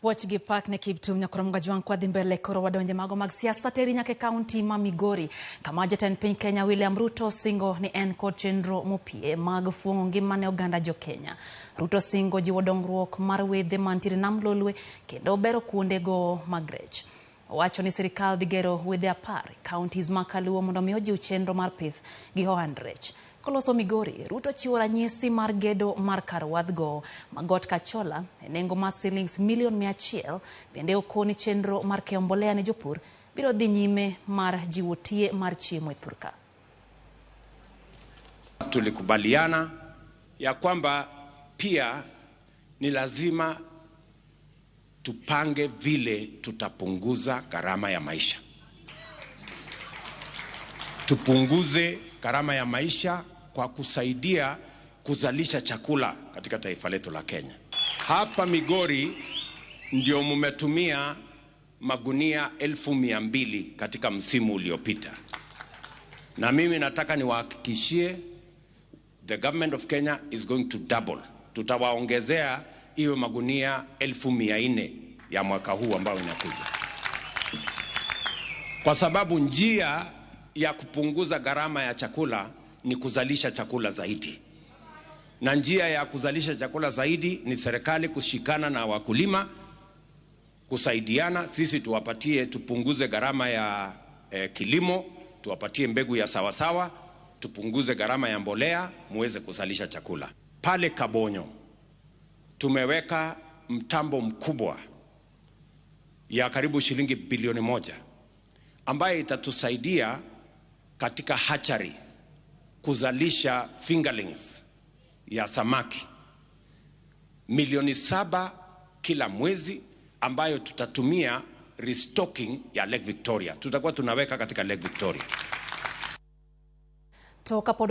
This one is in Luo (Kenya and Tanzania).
Puoch gi pak ne Kiptum Nyakoromga Jwang' kwadhi mbele koro wadonje mago mag siasa teri nyaka e kaunti ma Migori kama jatend piny Kenya William Ruto singo ni en kod chenro mopie mag fuong'o ngima ne oganda jo Kenya. Ruto singo jiwo dongruok mar wedhe mantiere Nam Lolwe kendo bero kuondego mag rech. Owacho ni sirikal dhi gero wedhe 10 e counties ma kaluwo mondo mi ojiw chenro mar pith gi ohand rech. Koloso Migori, Ruto chiwo ranyisi mar gedo mar kar wadhgo ma Got Kachola e nengo mar silings milion 100. Bende okoni chenro mar keyo mbolea ne jopur biro dhi nyime mar jiwo tie mar chiemo e thurka. Tulikubaliana ya kwamba pia ni lazima tupange vile tutapunguza gharama ya maisha. Tupunguze gharama ya maisha kwa kusaidia kuzalisha chakula katika taifa letu la Kenya. Hapa Migori ndio mumetumia magunia 200,000 katika msimu uliopita. Na mimi nataka niwahakikishie the government of Kenya is going to double. Tutawaongezea iwe magunia 400,000 ya mwaka huu ambao inakuja. Kwa sababu njia ya kupunguza gharama ya chakula ni kuzalisha chakula zaidi. Na njia ya kuzalisha chakula zaidi ni serikali kushikana na wakulima, kusaidiana, sisi tuwapatie, tupunguze gharama ya kilimo, tuwapatie mbegu ya sawasawa, tupunguze gharama ya mbolea, muweze kuzalisha chakula. Pale Kabonyo tumeweka mtambo mkubwa ya karibu shilingi bilioni 1 ambaye itatusaidia katika hatchery kuzalisha fingerlings ya samaki milioni 7 kila mwezi, ambayo tutatumia restocking ya Lake Victoria. Tutakuwa tunaweka katika Lake Victoria. Toka pod